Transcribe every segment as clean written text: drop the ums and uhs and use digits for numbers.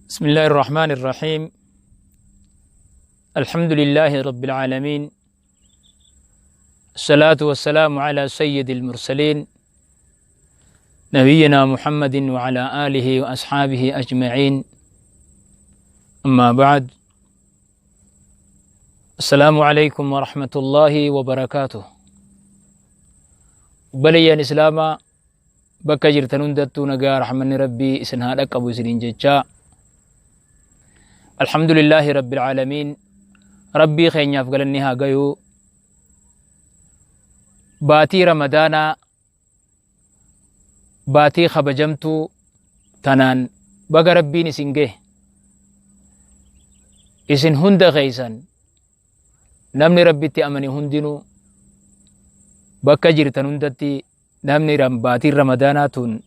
بسم الله الرحمن الرحيم. الحمد لله رب العالمين، الصلاة والسلام على سيد المرسلين نبينا محمد وعلى آله وأصحابه أجمعين. أما بعد، السلام عليكم ورحمة الله وبركاته. Obboleeyyan Islaamaa bakka jirtan hundattuu nagaa rahmanni Rabbii isin haa dhaqqabu isiniin jechaa. Alhamdulillaahi Rabbil Aalamiin, Rabbii keenyaaf galanni haa gayuu. Baatii Ramadaanaa, baatii kabajamtuu tanaan baga Rabbiin isin gahe. Isin hunda keessan, namni Rabbitti amane hundinuu, bakka jirtan hundatti namni baatiin Ramadaanaa tun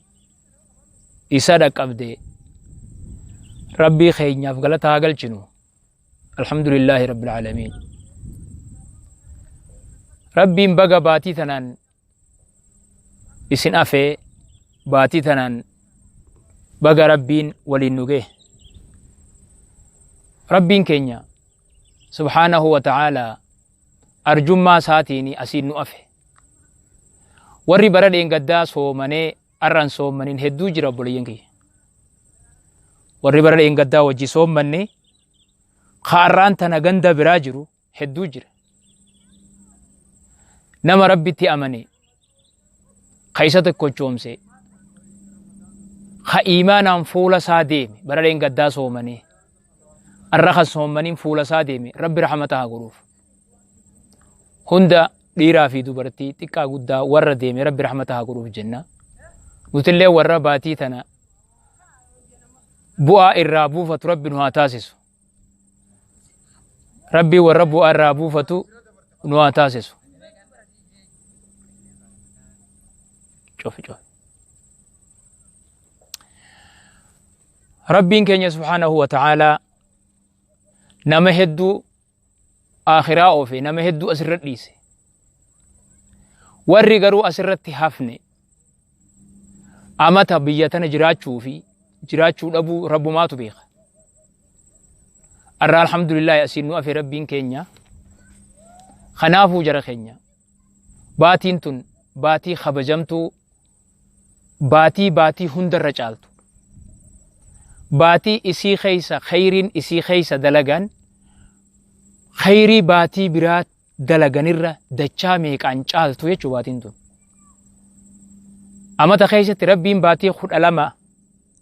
isa dhaqqabde, Rabbii keenyaaf galata haa galchinu. Alhamdulillaahi Rabbil Aalamiin. Rabbiin baga baatii tanaan isin afee, baatii tanaan baga Rabbiin waliin nu gahe. Rabbiin keenya subhaanahu wa ta'aalaa arjummaa isaatiin asiin nu afe. Warri bara dheengaddaa soomanee arran soommanin hedduu jira, obboleeyyan kiyya. Warri bara dheengaddaa wajji soommanne ka arraan tana ganda biraa jiru hedduu jira. Nama Rabbitti amane, ka isa tokkochoomse, ka iimaanaan fuula isaa deeme, bara dheengaddaa soomanee arra kan soommaniin fuula isaa deeme, Rabbi rahmata haa godhuuf. Hunda, dhiiraa fi dubartii, xiqqaa guddaa, warra deeme Rabbi rahmata haa godhuuf jenna. Nutillee warra baatii tana bu'aa irraa buufatu Rabbi nu haa taasisu. Rabbi warra bu'aa irraa buufatu nu haa taasisu. Cufi cufi. Rabbiin keenya subhaanahu wa ta'aalaa nama hedduu aakhiraa oofe, nama hedduu asirra dhiise. Warri garuu asirratti hafne amata biyya tana jiraachuu fi jiraachuu dhabuu Rabbumaatu beeka. Arra alhamdulillahi asiin nu afe Rabbiin keenya. Kanaafuu jara keenya, baatiin tun baatii kabajamtuu, baatii baatii hundarra caaltu. Baatii isii keessa khayriin isii keessa dalagan khayrii baatii biraa dalaganirra dachaa meeqaan caaltu jechuu baatiin tun. Amata keessatti Rabbiin baatii 12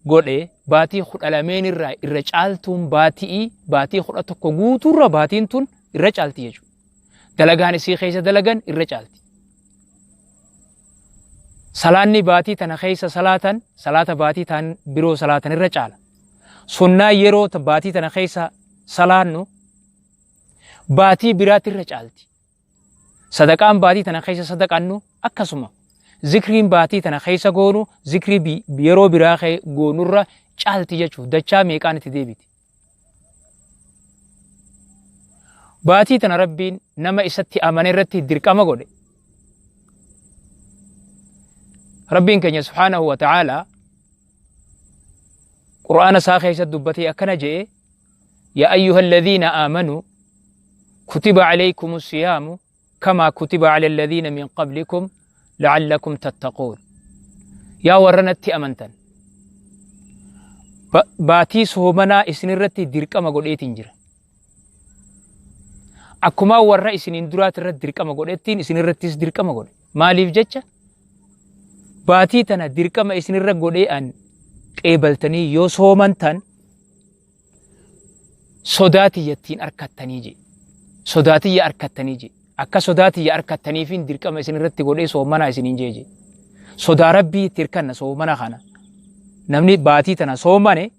godhe, baatii 12 irraa irra caaltuun baatii 11 guutuurra baatiin tun irra caalti jechuudha. Dalagaan isii keessa dalagan irra caalti. Salaanni baatii tana keessa salaatan salaata baatii tan biroo salaatan irra caala. Sunnaa yeroo baatii tana keessa salaannu baatii biraatti irra caalti. Sadaqaan baatii tana keessa sadaqannu akkasuma. Zikriin baatii tana keessa goonu zikrii yeroo biraa goonurra caalti jechuudha. Dachaa meeqaan itti deebiti. Baatii tana Rabbiin nama isatti amane irratti dirqama godhe. Rabbiin keenya subhaanahu wa ta'aalaa Qur'aana isaa keessatti dubbatee akkana je'e: "Yaa ayyuha alladhiina aamanuu, kutiba alaykum siyaamu kamaa kutiba ala alladhiina min qablikum la'allakum tattaquun." Yaa warra natti amantan, baatii soomanaa isinirratti dirqama godheetiin jira. Akkuma warra isiniin duraati irratti dirqama godhettiin isinirrattis dirqama godhe. Maaliif jecha? Baatii tana dirqama isinirra godhee an qeebaltanii yoo soomantan sodaa tiyyattiin arkattanii jee. Sodaa tiyya arkattanii jee. Akka sodaa tiyya arkattaniifin dirqama isinirratti godhee soomanaa isiniin jee jee. Sodaa Rabbii itti hirkanna soomana kana. Namni baatii tana soomane,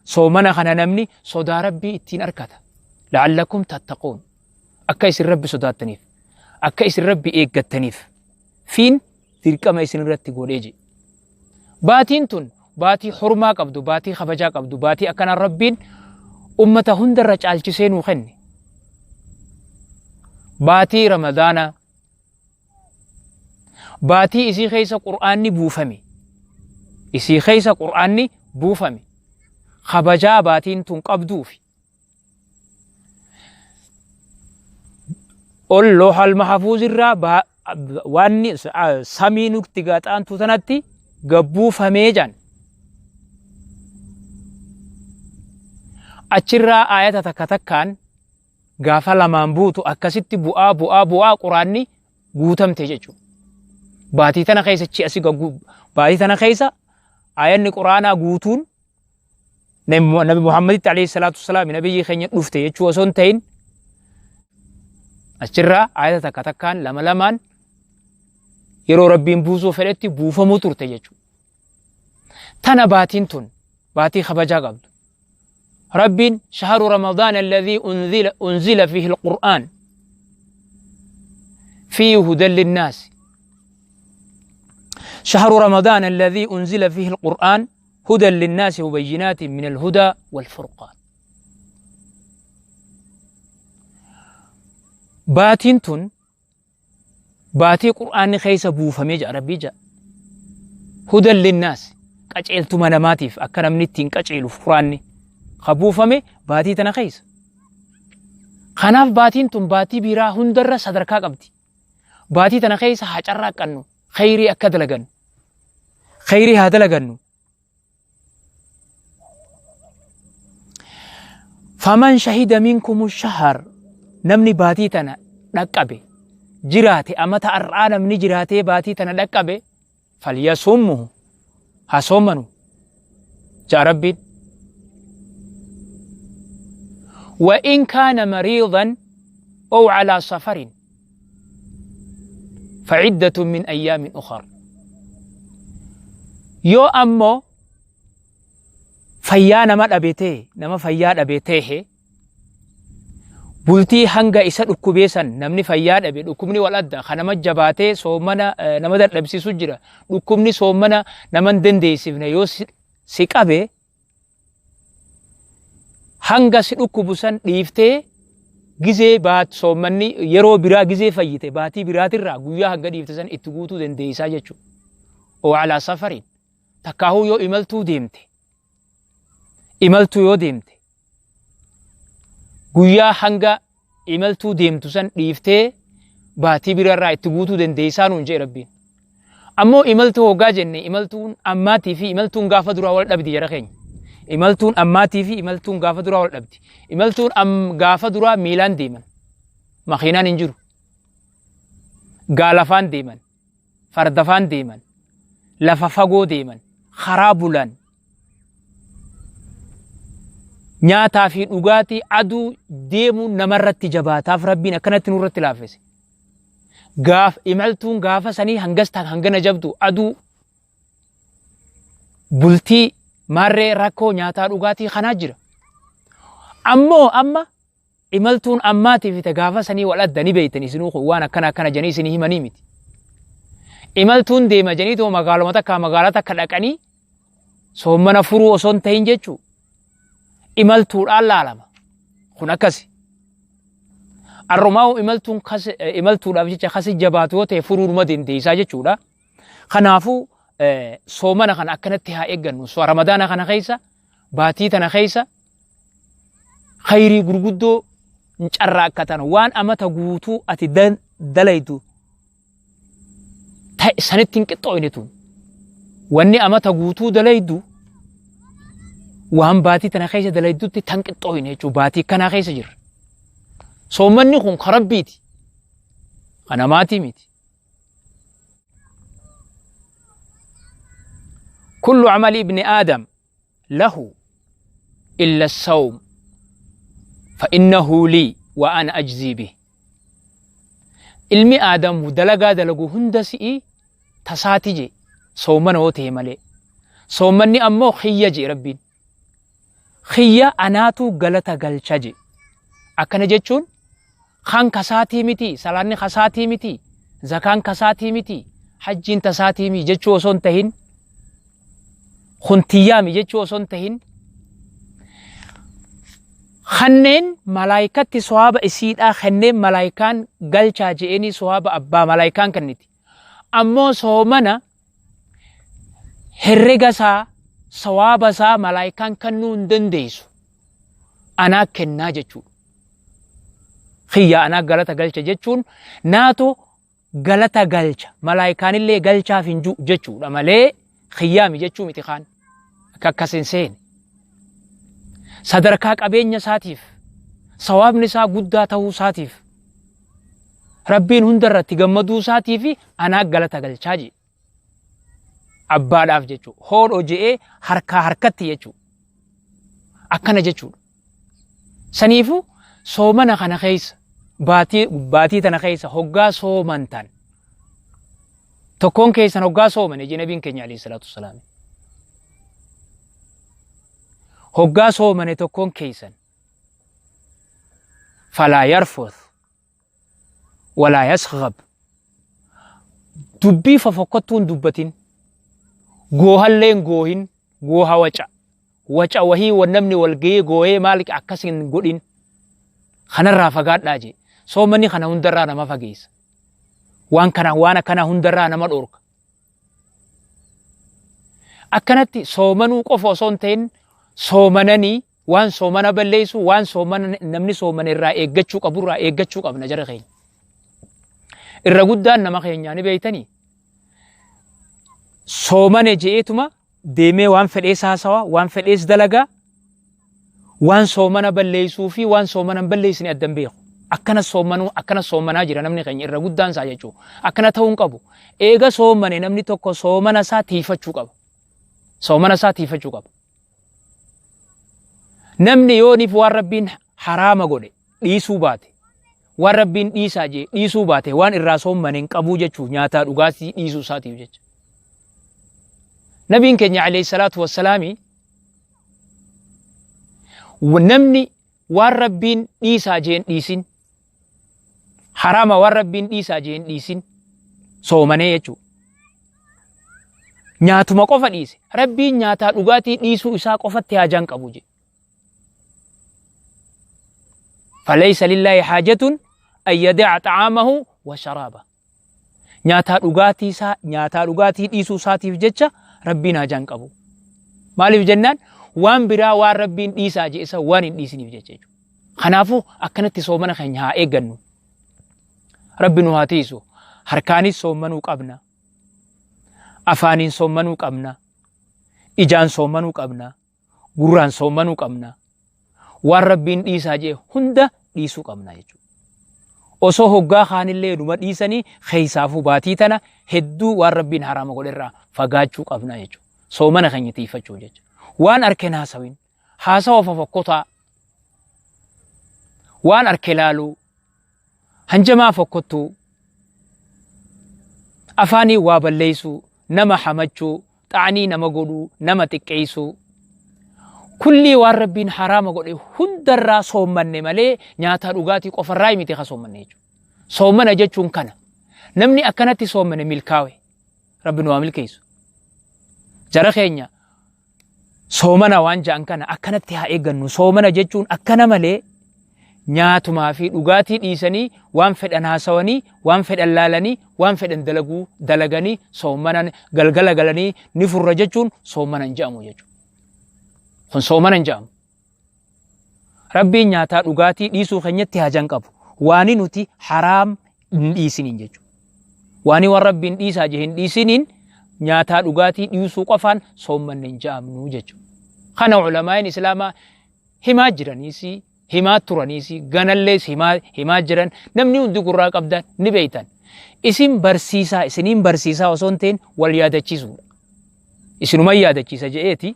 soomana kana namni sodaa Rabbii ittiin arkata. La'allakum tattaquun. Akka isin Rabbi sodaattaniif, akka isin Rabbi eeggattaniif fiin dirqama isin irratti godhee jedhe. Baatiin tun baatii hurmaa qabdu, baatii kabajaa qabdu, baatii akkanaan Rabbiin ummata hundarra caalchisee nuu kenne. Baatii Ramadaanaa, baatii isii keessa Qur'aanni buufame. Isii keessa Qur'aanni buufame. Kabajaa baatiin tun qabduufi. Ol loohal mahafuuz irraa waanni samii nutti gaxaantu tanatti gabbuufamee jedhan. Achirraa aayata takka takkaan gaafa lamaan buutu akkasitti bu'aa bu'aa bu'aa quraanni guutamte jechuudha. Baatii tana keessa chi asii baatii tana keessa aayanni quraanaa guutuun Nabi Muhammaditti alayhi salaatu wassalaam nabiyyi keenya dhufte jechuu osoo hin ta'in achirraa aayata takka takkaan lama lamaan yeroo Rabbiin buusuu fedhetti buufamuu turte jechuudha. Tana baatiin tun baatii kabajaa qabdu. Rabbiin shahru Ramadaan alladhii unzila fiihi alqur'aan fiihi hudan linnaasi. Shahru Ramadaan alladhii unzila fiihi alqur'aan hudan linnaasi wabayyinaatin min alhudaa walfurqaan. Baatiin tun baatii qur'aanni keessa buufamee jedha Rabbii jedha. Hudan linnaas qaceeltuma namaatiif akka namni ittiin qaceeluuf qur'aanni ka buufame baatii tana keessa. Kanaaf baatiin tun baatii biraa hundarra sadarkaa qabdi. Baatii tana keessa haa carraaqqannu khayrii akka dalagannu. Khayrii haa dalagannu. Faman shahida minkumu shahar namni baatii tana dhaqqabe jiraate amata har'aa namni jiraatee baatii tana dhaqqabe falyasummuhu haa soommanu ja'a Rabbiin. Wa in kaana mariidan ow calaa safarin faciddatun min ayyaamin ukhar. Yoo ammoo fayyaa nama dhabe ta'e nama fayyaa dhabe ta'e bultii hanga isa dhukkubee san namni fayyaa dhabe dhukkubni wal adda kan nama jabaatee soomana nama dadhabsiisu jira dhukkubni soomana nama hin dandeessifne yoo si qabe hanga si dhukkubu san dhiiftee gizee baat soommanni yeroo biraa gizee fayyite baatii biraatirraa guyyaa hanga dhiifte san itti guutuu dandeessaa jechuudha. Oo alaa safariin takkaahuu yoo imaltuu deemte imaltuu yoo deemte guyyaa hanga imaltuu deemtu san dhiiftee baatii biraarraa itti guutuu dandeessaa nuun jee Rabbiin. Ammoo imaltuu hoggaa jenne imaltuun ammaatii fi imaltuun gaafa duraa wal dhabdi jara keenya. Imaltuun ammaatii fi imaltuun gaafa duraa wal dhabdi. Imaltuun gaafa duraa miilaan deeman. Makiinaan hin jiru. Gaalafaan deeman. Fardafaan deeman. Lafa fagoo deeman. Karaa bulan. Nyaataa fi dhugaatii aduu deemuun namarratti jabaataaf Rabbiin akkanatti nurratti laaffise. Gaaf imaltuun gaafa sanii hangas ta hangana jabdu aduu bultii maarree rakkoo nyaataa dhugaatii kanaa jira. Ammoo amma imaltuun ammaatii fi ta gaafa sanii wal adda ni beektan isinuu kun waan akkana akkana jedhanii isinii himanii miti. Imaltuun deema jedhanii too magaaluma takkaa magaalaa takka dhaqanii soommana furuu osoo hin ta'in jechuu imaltuudhaan laalama. Kun akkasi. Arrumaa'u imaltuun imaltuudhaaf jecha kasi jabaatu yoo ta'e furuuruma dandeessaa jechuudha. Kanaafuu soomana kana akkanatti haa eeggannu. Ramadaana kana keessa baatii tana keessa khayrii gurguddoo hin carraaqqatan waan amata guutuu ati dalaydu ta'e sanitti hin qixxooyne tun. Wanni amata guutuu dalaydu waan baatii tana keessa dalaydutti tan qixxooyne jechuudha. Baatii kanaa keessa jirra. Soommanni kun ka Rabbiiti. Ka namaatii miti. Kullu amali ibni Aadam lahu illa sawm fa innahu lii wa ana ajzii bih. Ilmi Aadam dalagaa dalagu hunda si'i tasaati je soomana yoo ta'e malee. Soommanni ammoo kiyya je Rabbiin. Kiyya anaatu galata galcha je. Akkana jechuun kan kasaatii miti, salaanni kasaatii miti, zakaan kasaatii miti, hajjiin tasaatii miti jechuu osoo hin tahin kun tiyyaami jechuu osoo hin tahin kanneen malaayikatti sohaaba isiidhaa kenneen malaayikaan galchaa je'eenii sohaaba abbaa malaayikaan kenniti. Ammoo soomana herrega isaa Sawaaba isaa malaayikaan kennuu hin dandeessu. Anaa kennaa jechuudha. Kiyya anaa galata galcha jechuun naatu galata galcha malaayikaanillee galchaaf hin jiru jechuudha malee kiyyaami jechuu miti kaan akka akkas hin seene. Sadarkaa qabeenya isaatiif sawaabni isaa guddaa ta'uu isaatiif Rabbiin hunda irratti gammaduu isaatiif anaa galata galchaa jee. Abbaadhaaf jechuudha. Hoodhoo je'ee harkaa harkatti jechuudha. Akkana jechuudha. Saniifuu soomana kana keessa baatii baatii tana keessa hoggaa soomantan tokkoon keessan hoggaa soomane jee nabiin keenya alayhi salaatu wassalaam. Hoggaa soomane tokkoon keessan falaa yarfuth walaa yaskhab dubbii fofokkottuu hin dubbatin goohallee hin goohin gooha waca waca wahii wan namni wal gahee goohee maal akkas hin godhin kanarraa fagaadhaa jee soomanni kana hundarraa nama fageessa waan kana waan akkana hundarraa nama dhorka akkanatti soomanuu qofa osoo hin ta'in soomananii waan soomana balleessu waan soomana namni soomana irraa eeggachuu qabu irraa eeggachuu qabna jara keenya. Irra guddaan nama keenyaa ni beeytanii soomane je'eetuma deemee waan fedhees haasawa waan fedhees dalagaa waan soomana balleessuu fi waan soomana hin balleessine adda hin beeku. Akkana soomanuu akkana soomanaa jira namni keenya irra guddaan isaa jechuudha. Akkana ta'uu hin qabu. Eega soomane namni tokko soomana isaa tiifachuu qaba. Soomana isaa tiifachuu qaba. Namni yooniif waan Rabbiin haraama godhe dhiisuu baate waan Rabbiin dhiisaa jee dhiisuu baate waan irraa soommane hin qabuu jechuu nyaataa dhugaatii dhiisuu isaatiif jecha. Nabiin keenya alayhi salaatu wassalaami namni waan Rabbiin dhiisaa jee hin dhiisin haraama waan Rabbiin dhiisaa jee hin dhiisin soomanee jechuudha. Nyaatuma qofa dhiise. Rabbiin nyaataa dhugaatii dhiisuu isaa qofatti haajaan qabu jedhe. Falaysa lillaahi haajatun an yada'a xa'aamahu wa sharaaba. Nyaataa dhugaatii isaa nyaataa dhugaatii dhiisuu isaatiif jecha Rabbiin haajaan qabu. Maaliif jennaan waan biraa waan Rabbiin dhiisaa jedhe isa waan hin dhiisiniif jecha jechuudha. Kanaafuu akkanatti soomana keenya haa eeggannu. Rabbi nu haa tiisu. Harkaanis soommanuu qabna. Afaaniin soommanuu qabna. Ijaan soommanuu qabna. Gurraan soommanuu qabna. Waan Rabbiin dhiisaa jee hunda dhiisuu qabna jechuudha. Osoo hoggaa kaanillee numa dhiisanii keessaafuu baatii tana hedduu waan Rabbiin haraama godherraa fagaachuu qabna jechuudha. Soomana keenya tiifachuu jecha. Waan arkeen haasawin. Haasawa fofokkotaa. Waan arke laaluu. Hanjamaa fokkottuu. Afaanii waa balleessuu, nama hamachuu, xaanii nama godhuu, nama xiqqeessuu. Kullii waan Rabbiin haraama godhe hundarraa soommanne malee nyaataa dhugaatii qofarraa miti ka soommanne jechuudha. Soommana jechuun kana. Namni akkanatti soommane milkaawe. Rabbi nu haa milkeessu. Jara keenya Soomana waan ja'an kana akkanatti haa eeggannu. Soomana jechuun akkana malee nyaatumaa fi dhugaatii dhiisanii waan fedhan haasawanii, waan fedhan laalanii, waan fedhan dalaguu dalaganii soomana galgala galanii ni furra jechuun soomana hin ja'amu jechuudha. Kun soomana hin ja'amu. Rabbiin nyaataa dhugaatii dhiisuu keenyatti haajaan qabu. Waani nuti haraam hin dhiisiniin jechuudha. Waani waan Rabbiin dhiisaa jee hin dhiisiniin nyaataa dhugaatii dhiisuu qofaan soommanne hin ja'amnu jechuudha. Kana ulamaa'in Islaamaa himaa jiraniis himaa turaniis ganallees himaa himaa jiran namni hundi gurraa qabdan ni beektan. Isin barsiisaa isiniin barsiisaa osoo hin ta'in wal yaadachiisuudha. Isinuman yaadachiisa je'eeti.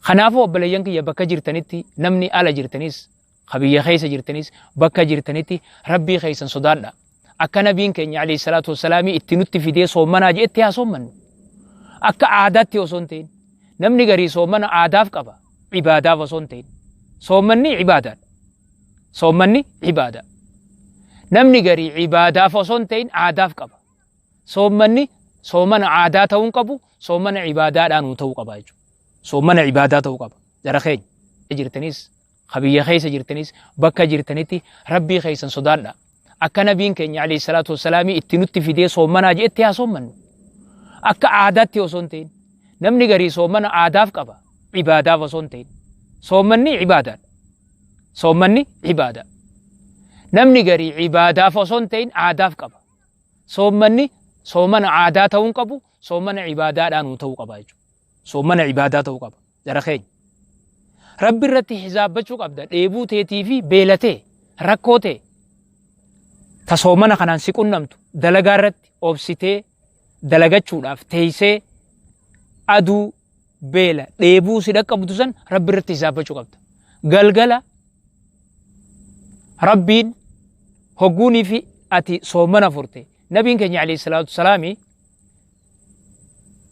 Kanaafuu obboleeyyan kiyya bakka jirtanitti namni ala jirtanis ka biyya keessa jirtanis bakka jirtanitti Rabbii keessan sodaadha. Akka nabiin keenya alayhi salaatu wassalaamii itti nutti fidee soommanaa je'etti haa soommannu. Akka aadaatti osoo hin ta'in namni garii soommana aadaaf qaba ibaadaaf osoo hin ta'in. Soommanni ibaadaadha. Soommanni ibaada. Namni garii ibaadaaf osoo hin ta'in aadaaf qaba. Soommanni soomana aadaa ta'uu hin qabu, soomana ibaadaadhaanuu ta'uu qaba jechuudha. Soomana ibaadaa ta'uu qaba. Jara keenya jirtanis, ka biyya keessa jirtanis, bakka jirtanitti Rabbii keessan sodaadha. Akka nabiin keenya alayhi salaatu wassalaamii itti nutti fidee soomanaa je'etti haa soommannu. Akka aadaatti osoo hin ta'in. Namni garii soomana aadaaf qaba. Ibaadaaf osoo hin ta'in. Soommanni ibaadaadha. Soommanni ibaada. Namni garii ibaadaaf osoo hin ta'in aadaaf qaba. Soommanni soomana aadaa ta'uu hin qabu, soomana ibaadaadhaanuu ta'uu qaba jechuudha. Soomana ibaadaa ta'uu qaba. Jara keenya. Rabbi irratti hisaabbachuu qabda. Dheebuu teetii fi beela tee, rakkoo tee. Ta soomana kanaan si qunnamtu dalagaa irratti obsitee dalagachuudhaaf teessee aduu beela dheebuu si dhaqqabdu san Rabbi irratti hisaabbachuu qabda. Galgala Rabbiin hogguunii fi ati soomana furte. Nabiin keenya alayhi salaatu salaami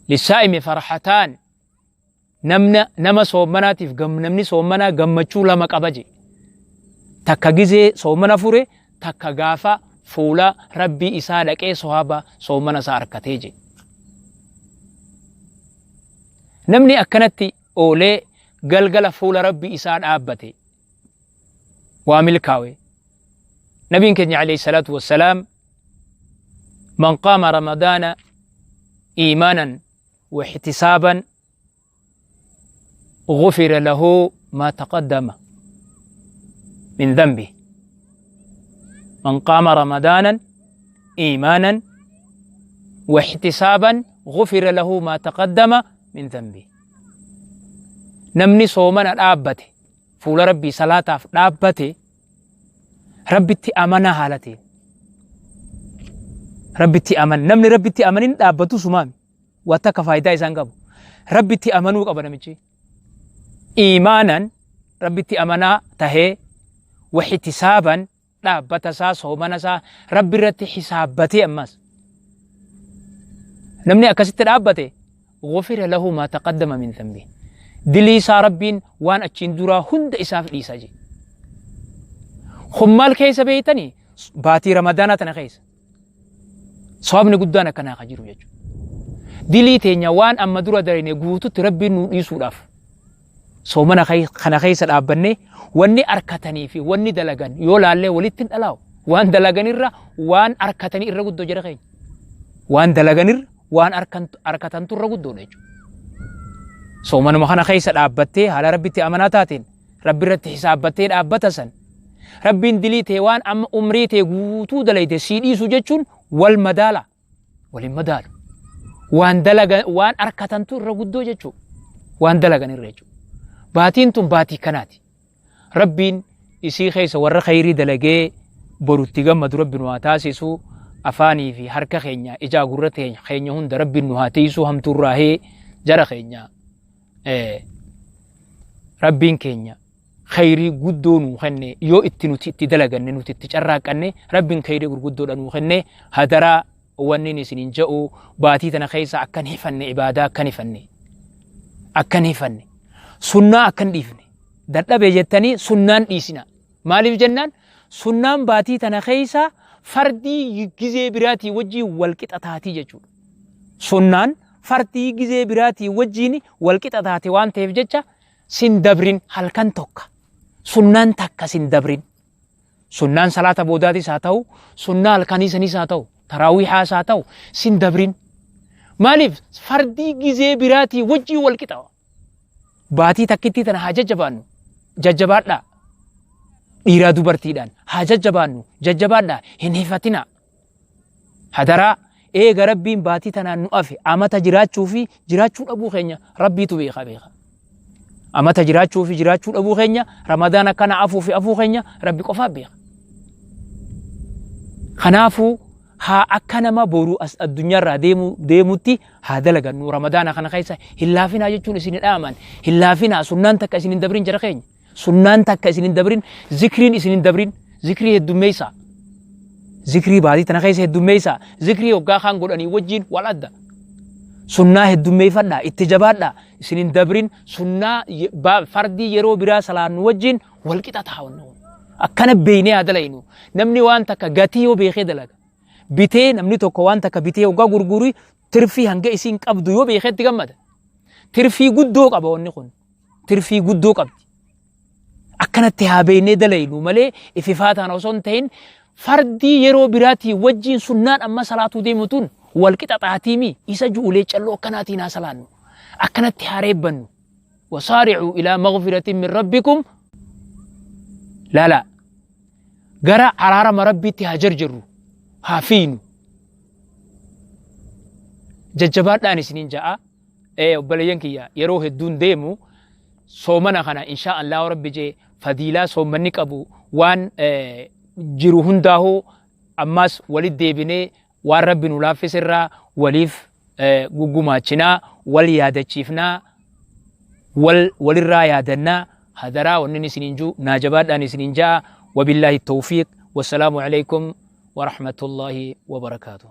lissaa'imi farhataan namna nama soomanaatiif namni soomanaa gammachuu lama qaba je. Takka gizee soomana fure takka gaafa fuula Rabbii isaa dhaqee sohaaba soomana isaa arkatee je. Namni akkanatti oolee galgala fuula Rabbii isaa dhaabbate waa milkaawe. Nabiin keenya alayhi salaatu wassalaam man qaama ramadaana iimaanan wa ihtisaaban غفر له ما تقدم من ذنبه. من قام رمضانا إيمانا واحتسابا غفر له ما تقدم من ذنبه. نمني صومنا dhaabbate fuula Rabbii salaataaf dhaabbate Rabbitti amanaa haalateen Rabbitti aman namni Rabbitti amanin dhaabbatu sumaami waan takka faayidaa isaan qabu. Rabbitti amanuu qaba namichi. Iimaanan Rabbitti amanaa tahee wahtisaaban dhaabbata isaa soomana isaa Rabbi irratti hisaabbatee ammas. Namni akkasitti dhaabbate ghufira lahu maa taqaddama min dhanbi. Dilii isaa Rabbiin waan achiin duraa hunda isaaf dhiisa jedhe. Kun maal keessa beeytanii? Baatii Ramadaanaa tana keessa. Sababni guddaan akkanaa ka jiru jechuudha. Dilii teenya waan amma dura dalayne guututti Rabbiin nuu dhiisuudhaaf soomana kana keessa dhaabbannee wanni arkatanii fi wanni dalagan yoo laallee walitti hin dhalaawu. Waan dalaganirra waan arkatanii irra guddoo jara keenya. Waan dalaganirra waan arkatantu irra guddoodha jechuudha. Soomanuma kana keessa dhaabbattee haala Rabbitti amanaa taateen Rabbi irratti hisaabbattee dhaabbata san Rabbiin dilii tee waan amma umrii tee guutuu dalayde sii dhiisu jechuun wal madaala. Wal hin madaalu. Waan dalaga waan arkatantu irra guddoo jechuu. Waan dalagan irra jechuu. Baatiin tun baatii kanaati. Rabbiin isii keessa warra khayrii dalagee borutti gammadu Rabbi nu haa taasisu. Afaanii fi harka keenya ijaa gurra keenya hunda Rabbiin nu haa tiisu hamtuurraahee jara keenya. Rabbiin keenya khayrii guddoo nuu kenne yoo itti nuti itti dalaganne nuti itti carraaqqanne Rabbiin khayrii gurguddoodha nuu kenne hadaraa wanni isiniin ja'u baatii tana keessa akkan hifanne ibaadaa akkan hifanne akkan hifanne sunnaa akkan dhiifne dadhabe jettanii sunnaan dhiisina maaliif jennaan sunnaan baatii tana keessa fardii gizee biraatii wajjin wal qixa taatii jechuudha. Sunnaan fardii gizee biraatii wajjin wal qixa taate waan ta'eef jecha sin dabrin halkan tokka. Sunnaan takka sin dabrin. Sunnaan salaata boodaatis haa ta'u, sunnaa halkanii sanis haa ta'u, taraawiihaas haa ta'u, sin dabrin. Maaliif fardii gizee biraatii wajjin wal qixa. Baatii takkittii tana haa jajjabaannu. Jajjabaadhaa. Dhiiraa dubartiidhaan haa jajjabaannu. Jajjabaadhaa. Hin hifatinaa. Hadaraa eega Rabbiin baatii tanaan nu afe amata jiraachuu fi jiraachuu dhabuu keenya Rabbiitu beeka beeka. Amata jiraachuu fi jiraachuu dhabuu keenya Ramadaan akkana afuu fi afuu keenya Rabbi qofaa beeka. Kanaafuu haa akka nama boruu as addunyaarraa deemutti haa dalagannu Ramadaana kana keessa hin laafinaa jechuun isin dhaaman hin laafinaa sunnaan takka isin hin dabrin jara keenya. Sunnaan takka isin hin dabrin, zikriin isin hin dabrin, zikrii heddummeessaa. Zikrii baatii tana keessa heddummeessaa. Zikrii hoggaa kaan godhanii wajjin wal adda. Sunnaa heddummeeffadhaa, itti jabaadhaa, isin hin dabrin, sunnaa fardii yeroo biraa salaannu wajjin wal qixa ta'a wanni kun. Akkana beeynee haa dalaynu. Namni waan takka gatii yoo beekee dalaga. Bitee namni tokko waan takka bitee hoggaa gurguru tirfii hanga isiin qabdu yoo beekee itti gammada. Tirfii guddoo qaba wanni kun. Tirfii guddoo qabdi. Akkanatti haa beeynee dalaynu malee ififaa taana osoo hin ta'in fardii yeroo biraatii wajjiin sunnaan amma salaatuu deemu tun wal qixa xaatiimi isa ju'ulee calloo akkanaatiin haa salaannu. Akkanatti haa reebbannu. Wasaari'uu ilaa maghfiratin min rabbikum laala gara araarama rabbiitti haa jarjarru haa fiinu. Jajjabaadhaan isiniin ja'a. Ee obboleeyyan kiyya yeroo hedduun deemu soomana kana inshaa Allah rabbi jee fadiilaa soommanni qabu waan jiru hundaahuu ammaas walit deebinee waan rabbi nu laaffise irraa waliif guggumaachinaa wal yaadachiifnaa wal walirraa yaadannaa hadaraa wannin isiniin juu naa jabaadhaan isiniin ja'a wabillaahi tawfiiq wassalaamu alaikum warahmatullaahi wabarakaatuh.